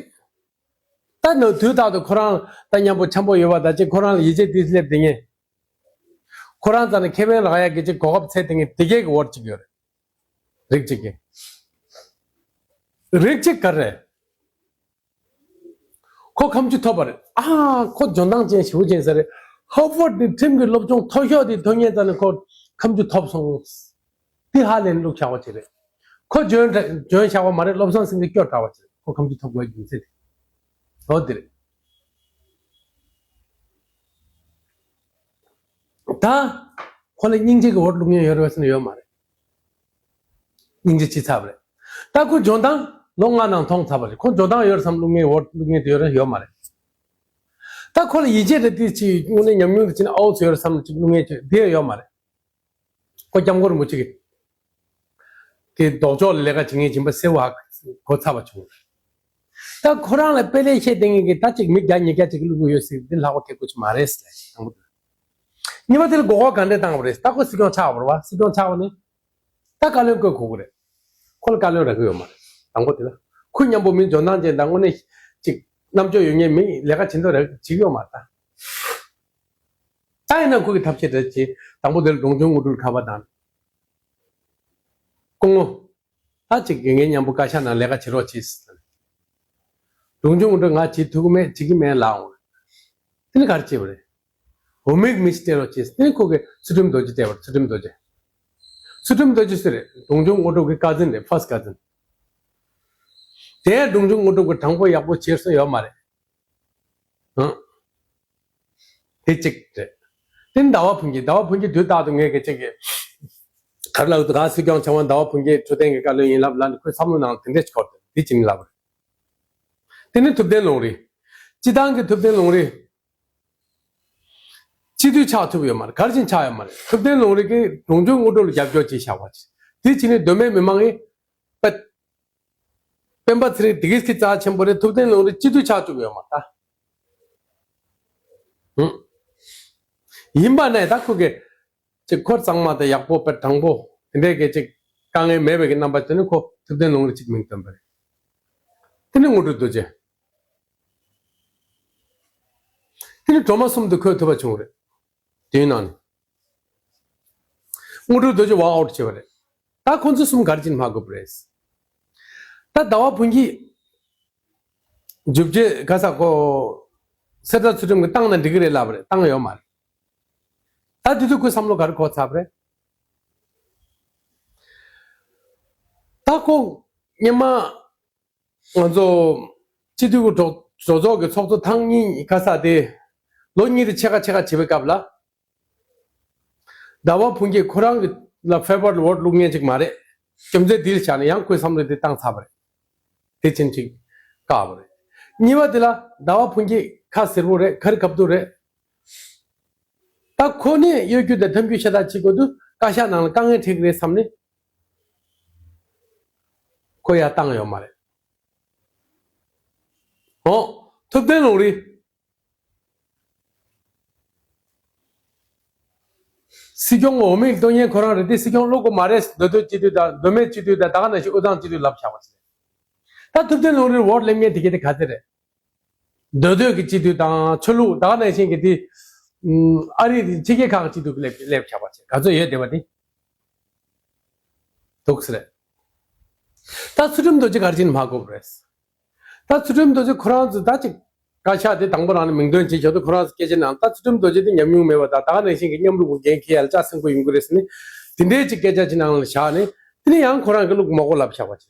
ད་ནི་དུས་རྟག་ཏུ་ཁོ་རང་ད་མཉམ་པོ་འཆམ་པོ་ཡོད་པ་ད་ཅིག་ཁོ་རང་ལ་ཡིད་ཆེས་ཏིས་སླེབས་དེ་ངས་ཁོ་རང་རྩ་ནས་ཁེ་ཕན་རག་ཡག་གི་ཅིག་གོ་སྐབས་འཚོལ་དེ་ངས་དེ་གས་ཀྱི་འོས་གཅིག་ཡོད་རེད། རིགས་གཅིག་གི་རིགས་གཅིག་ག་རེད། ཁོ་ཁམ་ཆུ་ཐོབ་པ་རེད། ཨ་ཁོ་འཇོན་ཐང་ཅན་ཞེ་པོ་ཅན་ཟེར་རེད། ཧོབ་ཝར་དེ་ཁྲིམས་ཀྱི་སློབ་སྦྱོང་མཐོ་ཤོས་དེ་ཐོན་མཁན་རྩ་ནས་ཁོ་ཁམ་ཆུ་ཐོབ་སོང་། དེ་ཧ་ལས་ནས་བླུགས་བཞག་པ་ཅིག་རེད། ཁོ་འཇོན་འཇོན་བཞག་པ་མ་རེད། བློ་བཟང་སེང་གེ་སྐྱོ་དྲགས་པ་ཅིག་རེད། ཁོ་ཁམ་ཆུ་ཐོབ་དགོས་རྒྱུ་མཚན་དེ། འོ་དེ་རེད། ད་ཁོ་ལ་སྙིང་རྗེ་གི་འོས་བླུགས་མཁན་ཡོད་རེད་པས་ཟེར་ན་ཡོད་མ་རེད། སྙིང་རྗེ་ཅི་ཚབ་རེད། ད་ཁོ་འཇོན་ཐང་ལོ་ལྔ་ནང་མཐོང་ཚར་བ་རེད། ཁོ་འཇོན་ཐང་ཡོད་བསམ་བླུགས་མཁན་འོས་བླུགས་མཁན་དེ་ཡོད་རེད་ཡོད་མ་རེད། ད་ཁོ་ལ་ཡིད་ཆེས་རེད་དེ་ཅི་དངོས་གནས་ཉམས་མྱོང་དེ་ཅི་ན་ཨའུ་ཚོ་ཡོད་རེད་བསམ་ཅིག་བླུགས་མཁན་དེ་ཡོད་མ་རེད། ཁོ་སྐྱབས་མགོན་རིན་པོ་ཆེ་གི་གི་ལྡོག་ཕྱོགས་ལ་ལས་ཀ་བྱེད་མཁན་སྦྱིན་པ་སེར་བ་གོ་ཚར་བ་བྱུང་། ད་ཁོ་རང་ལ་དཔེ་ལེགས་བཤད་དེ་ངེད་ཀྱི་ད་ཅིག་མི་བརྒྱ་ཉིས་བརྒྱ་ཅིག་བླུགས་ཡོད་ཟེར་འདི་ལྷག་པ་གལ་དགོས་ཀྱི་མ་རེད་ཟེར་ལ་དང་པོ་དེ། གཉིས་པ་དེ་ལ་མགོ་སྐོར་ག་འདྲས་བཏང་བ་རེད། ད་ཁོ་སྲིད་སྐྱོང་ཆགས་པ་རེད་བ། སྲིད་སྐྱོང་ཆགས་པ་ནི་ད་བཀའ་བློན་བསྐོས་དགོས་ཀྱི་རེད། ཁོ་ལ་བཀའ་བློན་རག་གི་ཡོད་མ་རེད། དང་པོ་དེ་ལ་ཁོ་མཉམ་པོ་མི་འཇོན་ཐང་ཅན་དང་དངོས་གནས་ཅིག་རྣམ་དཔྱོད་ཡོད་མཁན་མི་ལས་ཀ་བྱེད་འདོད་རེད་བྱེད་ཀྱི་ཡོད་མ་རེད་ད། ད་ཡིན་ན་ཁོ་གི་ཐབས་ཤེས་རེད་ཅེས་དང་པོ་དེར་འབྲོང་ཆུང་དངོས་གྲུབ་ཁ་པར་བཏང་། སྐུ་ངོ། ད་ཅིག་ངའི་མཉམ་པོ་བཀའ་ཤག་ནང་ལས་ཀ་བྱེད་རོགས་གྱིས། འབྲོང་ཆུང་དངོས་གྲུབ་ང་བྱེད་ཐུབ་ཀྱི་མེད་བྱེད་ཀྱི་མེད་ལབ་འོང་། དེ་ནི་ག་རེ་བྱས་པ་རེད། འོ་མིག་མི་ཞིག་སྤྲད་རོགས་གྱིས། དེ་ནི་ཁོ་གི་ཚུལ་ཁྲིམས་རྡོ་རྗེ་སྤྲད་པ་རེད། ཚུལ་ཁྲིམས་རྡོ་རྗེ། ཚུལ་ཁྲིམས་རྡོ་རྗེ་སུ་རེད། འབྲོང་ཆུང་དངོས་གྲུབ་ཀྱི་ཀ་ཛིན་རེད། ཕར་སི་ཊི་ཀ་ཛིན། དེ་འབྲོང་ཆུང་དངོས་གྲུབ་ཀྱི་དྲང་པོ་ཡག་པོ་བྱེད་སྲོལ་ཡོད་མ་རེད། ཨང་། དེ་གཅིག་རེད། དེ་ནི་ཟླ་བ་ཕུན་སྐྱིད། ཟླ་བ་ཕུན་སྐྱིད་དུས་རྟག་ཏུ་ངས་ཀྱི་ཅིག་གི་ག་རེ་ལབ་འདུག་ག་སྲིད་སྐྱོང་ཆབ་འབངས་ཟླ་བ་ཕུན་སྐྱིད་འཕྲོད་བསྟེན་གྱི་བཀའ་བློན་ཡིན་ལབ་ལ་ནི་ཁོའི་བསམ་བློ་ནང་དེ་འདྲས་ཤིག་འཁོར་ཏེ་འདི་ཅི་ནི་ལབ་རེད། དེ་ནི་ཐུབ་བསྟན་ལུང་རིགས། སྤྱི་བཏང་གི་ཐུབ་བསྟན་ལུང་རིགས། སྤྱི་འཐུས་ཆགས་ཐུབ་ཡོད་མ་རེད། ག་རེ་བྱས་ནས་ཆགས་ཡོད་མ་རེད། ཐུབ་བསྟན་ལུང་རིགས་ཀྱིས་འབྲོང་ཆུང་དངོས་གྲུབ་ལ་རྒྱབ་སྐྱོར་བྱས་བཞག་པ་ཅིག་དེ་བྱས་ནས་མདོ་སྨད་མི་མང་གིས་པད། སྤེན་པ་ཚེ་རིང་དེ་གིས་ཀྱི་རྩ་ཆེན་པོ་རེད། ཐུབ་བསྟན་ལུང་རིགས་སྤྱི་འཐུས་ཆགས་བཅུག་ཡོད་མ་ད། ཧུམ། ཡིན་པ་ནས་ད་ཁོ་གི་ཅིག་ཁོ་གཙང་མ་དང་ཡག་པོ་དཔེ་དྲང་པོ་དེ་འདྲའི་གི་ཅིག་དཀའ་ངལ་མེད་པའི་གི་རྣམ་པ་དེ་ནི་ཁོ་ཐུབ་བསྟན་ལུང་རིགས་ཅིག་མིང་བཏོན་པ་རེད། དེ་ནི་དངོས་གྲུབ་རྡོ་རྗེ། དེ་ནི་སྒྲོལ་མ་གསུམ་དུ་འཁོད་ཐུབ་པ་བྱུང་རེད། དེའི་ནང་ནས། དངོས་གྲུབ་རྡོ་རྗེ་ཝོག་ཨའུཊ་བྱས་པ་རེད། ད་ཁོང་ཚོ་གསུམ་ག་རེ་བྱས་ནས་མ་དགོས་པ་རེད། ད་ཟླ་བ་ཕུན་སྐྱིད། རྒྱུ་རྗེ་ག་ས་ཁོ། གསེར་རྟ་ཚུལ་ཁྲིམས་ཀྱིས་བཏང་ན་འགྲིག་གི་རེད་ལབ་པ་རེད། བཏང་ཡོད་མ་རེད། ད་དེ་དུས་ཁོའི་བསམ་བློ་ག་རེ་འཁོར་ཚར་བ་རེད། ད་ཁོ་སྔོན་མ་ང་ཚོ་སྤྱི་འཐུས་ཀྱི་གྲོས་གྲོས་ཚོགས་ཀྱི་ཚོགས་གཙོ་ཐེངས་གཉིས་ག་ས་དེ་ལོ་གཉིས་དེ་ཕྱེད་ཀ་ཕྱེད་ཀ་བྱེད་པའི་སྐབས་ལ། ཟླ་བ་ཕུན་སྐྱིད་ཁོ་རང་གི་ལ་ཕེ་བར་ཝོཊ་བླུག་མཁན་ཅིག་མ་རེད། རྒྱུ་མཚན་འདི་ལ་བཞག་ནས་ཡང་ཁོའི་བསམ་བློ་འདི་བཏང་ཚར་བ་རེད། དེ་ཕྱིན་ཅིག་བཀག་པ་རེད། གཉིས་པ་དེ་ལ་ཟླ་བ་ཕུན་སྐྱིད་ཁ་གཟེར་པོ་རེད། ག་རེ་གབ་ཏུ་རེད། ད་ཁོ་ནི་གཡོ་སྒྱུ་དང་ཐབས་སྐྱུ་ཤ་སྟག་བྱེད་དགོས་དུས་བཀའ་ཤག་ནང་ལ་དཀའ་ངལ་འཕྲད་ཀྱི་རེད་བསམ་ནས་ཁོ་ཡར་བཏང་ཡོད་མ་རེད། འོ། ཐུབ་བསྟན་ལུང་རིགས། སྲིད་སྐྱོང་འོས་མི་སྟོན་མཁན་ཁོ་རང་རེད་དེ། སྲིད་སྐྱོང་བླུག་དགོས་མ་རེད། མདོ་སྟོད་སྤྱི་འཐུས་དང་མདོ་སྨད་སྤྱི་འཐུས་དང་ད་ག་ནང་བཞིན་དབུས་གཙང་སྤྱི་འཐུས་ལབ་བཞག་པ་ཞིག་རེད། ད་ཐུབ་བསྟན་ལུང་རིགས་ཝོཊ་སླེབས་མཁན་དེ་ག་དེ་ག་ཚད་རེད། མདོ་སྟོད་ཀྱི་སྤྱི་འཐུས་དང་ཆོས་ལུགས་ད་ག་ནང་བཞིན་གྱི་དེ། ཨ་རི་ཕྱི་རྒྱལ་ཁག་གི་སྤྱི་འཐུས་སླེབས་སླེབས་བཞག་པ་ཞིག་ག་ཚོད་ཡོད་བསྡད་པ་དེ། འདུག་ཟེར། ད་ཚུལ་ཁྲིམས་རྡོ་རྗེ་ག་རེ་བྱས་ནས་མ་དགོས་པ་རེད། ད་ཚུལ་ཁྲིམས་རྡོ་རྗེ་ཁོ་རང་ཚོ་ད་ཅིག་བཀའ་ཤག་དེ་དང་པོ་རང་ནས་མིང་འདོན་བྱེད་ཆོག་ཏུ་ཁོ་རང་ཚོ་སྐད་ཆ་ནང་ད་ཚུལ་ཁྲིམས་རྡོ་རྗེ་དེ་ཉམས་མྱོང་མེད་པ་དང་ད་ག་ནང་བཞིན་གྱི་མཉམ་རུབ་ཀྱི་འགན་འཁྱེར་ཡ་ལ་ལྕགས་སྲིན་པོ་ཡིན་དགོས་རེད་ཟེར་ནས་དེ་འདྲའི་ཅིག་སྐད་ཆ་ཅིག་ནང་ལ་བཞག་ནས་དེ་ནས་ཡང་ཁོ་རང་གི་ལུག་མོག་པོ་ལབ་བཞག་པ་ཅིག་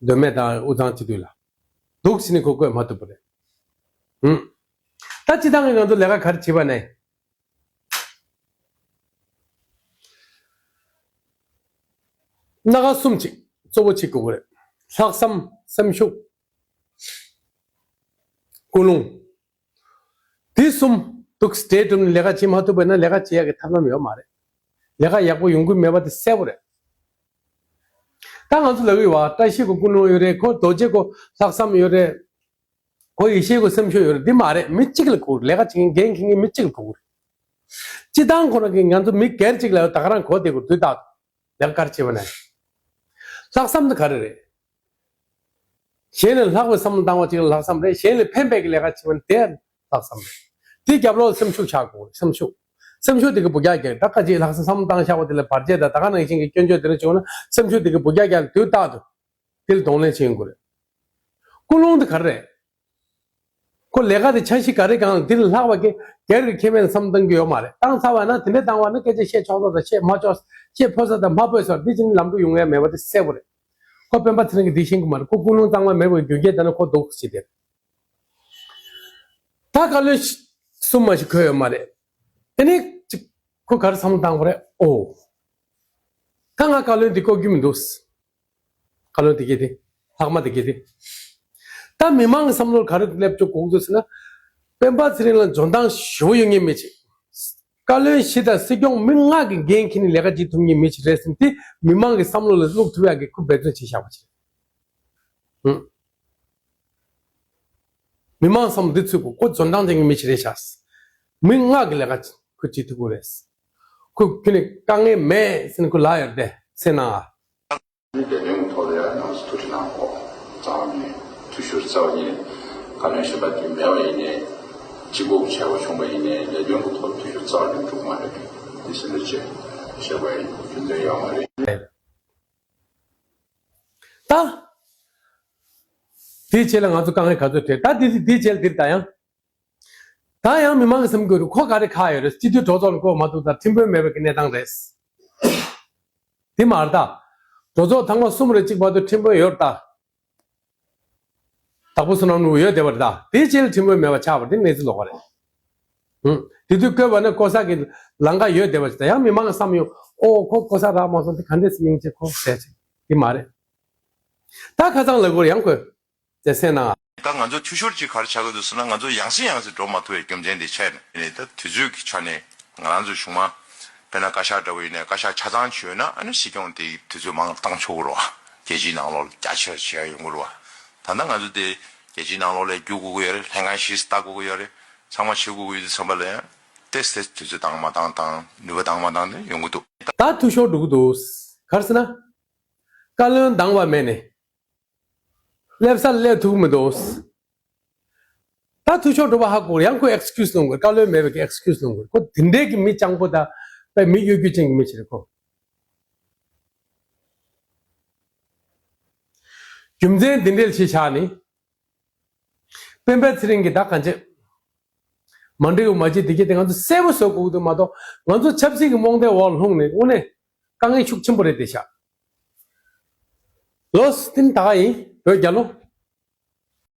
མདོ་སྨད་དང་དབུས་གཙང་སྤྱི་འཐུས་ལ་འདུག་ཟེར་ནས་ཁོ་བཀོད་མ་ཐུབ་པ་རེད། ཧུམ། ད་སྤྱི་བཏང་གི་ང་ཚོ་ལས་ཀ་ག་རེ་བྱེད་པ་ནས། སྣ་ཁ་གསུམ་ཅིག་གཙོ་བོ་ཅིག་དགོས་ཀྱི་རེད། ལྷག་བསམ། སེམས་ཤུགས། ཀུན་སློང་། དེ་གསུམ་འདུག་སེ་གྲུབ་ནས་ལས་ཀ་བྱེད་མ་ཐུབ་པ་ཡིན་ན་ལས་ཀ་བྱེད་ཡག་གི་ཐབས་ལམ་ཡོད་མ་རེད། ལས་ཀ་ཡག་པོ་ཡོང་གི་མེད་པ་དེ་གསལ་པོ་རེད། ད་ང་ཚོ་ལབ་ཀྱི་ཡོད་པ། བཀྲ་ཤིས་ཁོ་ཀུན་སློང་ཡོད་རེད། ཁོ་རྡོ་རྗེ་ཁོ་ལྷག་བསམ་ཡོད་རེད། ཁོ་ཡེ་ཤེས་ཁོ་སེམས་ཤུགས་ཡོད་རེད། འདི་མ་རེད། མི་གཅིག་ལ་དགོས། ལས་ཀ་བྱེད་མཁན་འགན་འཁྱེར་མཁན་མི་གཅིག་ལ་དགོས་རེད། སྤྱིར་བཏང་ཁོ་རང་གིས་ང་ཚོ་མི་སྒེར་གཅིག་ལ་ད་ག་རང་གོ་བདེ་དགོས་དུས་ད་ལས་ཀ་ག་རེ་བྱེད་པ་ན། ལྷག་བསམ་དེ་ག་རེ་རེད། གཞན་ལས་ལྷག་པའི་བསམ་བློ་བཏང་བ་གཅིག་ལ་ལྷག་བསམ་རེད། གཞན་ལས་ཕན་པའི་ལས་ཀ་བྱེད་པ་ནི་དེ་ལྷག་བསམ་རེད། དེའི་རྒྱབ་ལོགས་སེམས་ཤུགས་ཆགས་དགོས། སེམས་ཤུགས། སེམས་ཤུགས་དེ་གི་འབུད་རྒྱག་རྒྱག་ད་ཁ་ཅིག་ལྷག་བསམ་བསམ་བློ་བཏང་བཞག་པ་དེ་ལ་བར་ཆད་དང་ད་ག་ནང་བཞིན་གྱི་སྐྱོན་བརྗོད་དེ་འདྲ་བྱུང་ན་སེམས་ཤུགས་དེ་གི་འབུད་རྒྱག་རྒྱག་དུས་རྟག་ཏུ་དེ་ལ་གདོང་ལེན་བྱེད་དགོས་རེད། ཀུན་སློང་དེ་ག་རེ་རེད། ཁོ་ལས་ཀ་དེ་འཆར་གཞི་ག་རེ་གང་ལ་དེ་ལ་ལྷག་པ་གི་སྒེར་གྱི་ཁེ་ཕན་བསམ་བཏང་གི་ཡོད་མ་རེད། བཏང་ཚར་བ་ན་དེ་འདྲ་བཏང་བ་ན་སྐད་ཆ་བཤད་ཆོག་ས་དང་བཤད་མ་ཆོག་ས། བཤད་ཕོད་ས་དང་མ་ཕོད་ས་འདི་ཅིག་ནི་ལམ་འགྲོ་ཡོང་ཡ་མེད་པ་དེ་གསལ་པོ་རེད། ཁོ་སྤེན་པ་ཚེ་རིང་གིས་འདི་ཤེས་ཀྱི་མ་རེད། ཁོ་ཀུན་སློང་གཙང་མ་མེད་པའི་རྒྱུ་རྐྱེན་དེ་ན་ཁོ་སྡུག་ཅིག་དེ་རེད། ད་བཀའ་བློན་གསུམ་མ་ཞིག་འཁོད་ཡོད་མ་རེད། དེ་ནས་ཅིག་ཁོ་ག་རེ་བསམ་བློ་བཏང་དགོས་རེད། ཨོ། ད་ང་བཀའ་བློན་འདི་བསྐོ་རྒྱུ་མི་འདུག་བཀའ་བློན་དེ་གས་དེ། ལྷག་མ་དེ་གས་དེ། ད་མི་མང་གི་བསམ་བློར་ག་རེ་སླེབས་འཇུག་དགོས་འདུག་ཟེར་ན། སྤེན་པ་ཚེ་རིང་ལ་འཇོན་ཐང་ཞེ་པོ་ཡོད་མཁན་མི་ཅིག་བཀའ་བློན་བཞི་དང་སྲིད་སྐྱོང་མི་ལྔ་གི་འགན་འཁྱེར་ནས་ལས་ཀ་བྱེད་ཐུབ་མཁན་མི་ཅིག་རེད་ཟེར་ན་དེ་མི་མང་གི་བསམ་བློ་ལ་བླུག་ཐུབ་ཡག་གི་ཁོ་འབད་བརྩོན་བྱས་བཞག་པ་ཅིག་རེད། ཧུམ། མི་མང་བསམ་བློ་འདི་ཚུད་དགོས། ཁོ་འཇོན་ཐང་ཅན་གྱི་མི་ཞིག་རེད་ཤག་མི་ལྔ་གི་ལས་ཀ་ཁོ་བྱེད་ཐུབ་ཀྱི་རེད། ཁོ་ཁྱོད་ནས་དཀའ་ངལ་མེད་ཟེར་ནས་ཁོ་ལབ་ཡོད་རེད་དེ་སེམས་ནང་ང་། ལས་དོན་གྱི་ཐོག་ལ་ཡང་ནང་སོ་ཐུགས་ཁྲལ་གནང་དགོས། རྩ་བ་ཉིད་འཐུས་ཤོར་རྩ་བ་ཉིད་བཀའ་བློན་གཞོན་པ་དེ་མེད་པ་ཡིན་ནའི་གཅིག་པོ་བྱས་པ་བྱུང་བ་ཡིན་ནའི་ལས་དོན་གྱི་ཐོག་འཐུས་ཤོར་རྩ་བ་ཉིད་འགྲོ་གི་མ་རེད། འདི་སེམས་ལ་བྱེད་བྱེད་དགོས་ཡིན། རྒྱུ་མཚན་ཡོད་མ་རེད། ད། དེའི་རྗེས་ལ་ང་ཚོ་དཀའ་ངལ་ག་ཚོད་འཕྲད། ད་དེ་དེའི་རྗེས་ལ་འདིར་ད་ཡང་། ད་ཡང་མི་མང་གི་བསམ་དགོས་རེད། ཁོ་ག་རེ་ཁག་ཡོད་རེད། སྤྱི་འཐུས་གྲོས་ཚོགས་ལ་བསྐོ་མ་ཐུབ་ད་ཁྲིམས་དཔོན་མེད་པའི་གི་གནས་སྟངས་རེད། དེ་མ་རེད་ད། གྲོས་ཚོགས་ཐེངས་མ་གསུམ་རེ་གཅིག་བར་དུ་ཁྲིམས་དཔོན་ཡོད་རེད་ད། དྭགས་པོ་བསོད་ནམས་ལུགས་ཡོད་བསྡད་པ་རེད་ད། དེའི་རྗེས་ལ་ཁྲིམས་དཔོན་མེད་པ་ཆགས་པ་དེ་གནས་ཚུལ་ལོགས་ཀ་རེད། ཧུམ། དེ་དུས་བསྐོས་པ་ནི་བསྐོ་ས་གི་ལམ་ཁ་ཡོད་བསྡད་པ་ཞིག་ད་ཡང་མི་མང་གི་བསམ་ཡོང་། ཨོ་ཁོ་བསྐོ་ས་རག་མ་སོང་དེ་ག་འདྲས་སེ་སྙིང་རྗེ་ཁོ་ཟེར་ཅིག་དེ་མ་རེད། ད་ཁ་སང་ལབ་དགོས་རེད་ཡང་ཁོས། བྱས་ཟེར་ན། ད་ང་ཚོ་འཐུས་ཤོར་ཅིག་ག་རེ་ཆགས་ཀྱི་འདུག་ཟེར་ན་ང་ཚོ་ཡང་སེ་ཡང་སེ་འགྲོ་མ་ཐུབ་པའི་རྒྱུ་མཚན་དེ་ཆགས་ནས་ནས་ད་དུས་ཚོད་ཀྱི་ཆ་ནས་ང་རང་ཚོ་གཞུང་མང་དཔེར་ན་བཀའ་ཤག་འདྲ་བོ་ཡིན་ནའི་བཀའ་ཤག་ཆ་ཚང་ཅིག་ཡོད་ན་ཨ་ནི་སྲིད་སྐྱོང་དེ་དུས་ཚོད་མང་བཏང་ཆོག་གི་རེད་བ། རྒྱལ་སྤྱིའི་ནང་ལོགས་ལ་རྒྱ་ཆེར་བྱེད་ཡ་ཡོང་གི་རེད་བ། ད་ལྟ་ང་ཚོ་དེ་རྒྱལ་སྤྱིའི་ནང་ལོགས་ལ་བསྒྱུར་དགོས་ཀྱི་ཡོད་རེད། ལྷན་ཁང་བཞི་ལྟ་དགོས་ཀྱི་ཡོད་རེད། ཚང་མ་བྱེད་དགོས་ཀྱི་ཡོད་དུས་ཙམ་པ་ལ་ཡང་ཏོག་ཙམ་དུས་ཚོད་བཏང་མ་བཏང་དང་ནུས་པ་བཏང་མ་བཏང་དེ་ཡོང་གི་འདུག་ད་འཐུས་ཤོར་འགྲོ་གི་འདུག་ག་རེ་ཟེར་ན། བཀའ་བློན་འདང་བ་མེད་ནས། སླེབས་ས་སླེབས་ཐུབ་ཀྱི་མི་འདུག་ད་འཐུས་ཤོར་འགྲོ་བ་ཧ་གོ། ཡང་ཁོས་ཨེགསི་ཀིའུ་སི་གནང་དགོས། བཀའ་བློན་མེད་པའི་ཨེགསི་ཀིའུ་སི་གནང་དགོས། ཁོ་དེ་འདྲས་ཀྱི་མི་སྤྱང་པོ་དང་དཔེ་མི་གཡོ་སྒྱུ་ཅན་གྱི་མི་ཞིག་རེད་ཁོ། རྒྱུ་མཚན་དེ་འདྲས་ལ་གཞི་བཞག་ནས། སྤེན་པ་ཚེ་རིང་གིས་ད་གང་བྱེད། མ་འགྲིག་པ་མ་བྱེད་དེ་གྱད་དེ་ང་ཚོ་གསལ་པོ་བཟོ་དགོས་ཀྱི་འདུག་མ་གཏོགས་ང་ཚོ་ཆབ་སྲིད་ཀྱི་རྨོངས་དད་འོག་ལ་ལྷུང་ནས་དངོས་གནས་དཀའ་ངལ་ཤུགས་ཆེན་པོ་རེད་དེ་ཤག་ལོས་ཏིན་ད་ག་ཡིན་བོད་རྒྱལ་ལོ།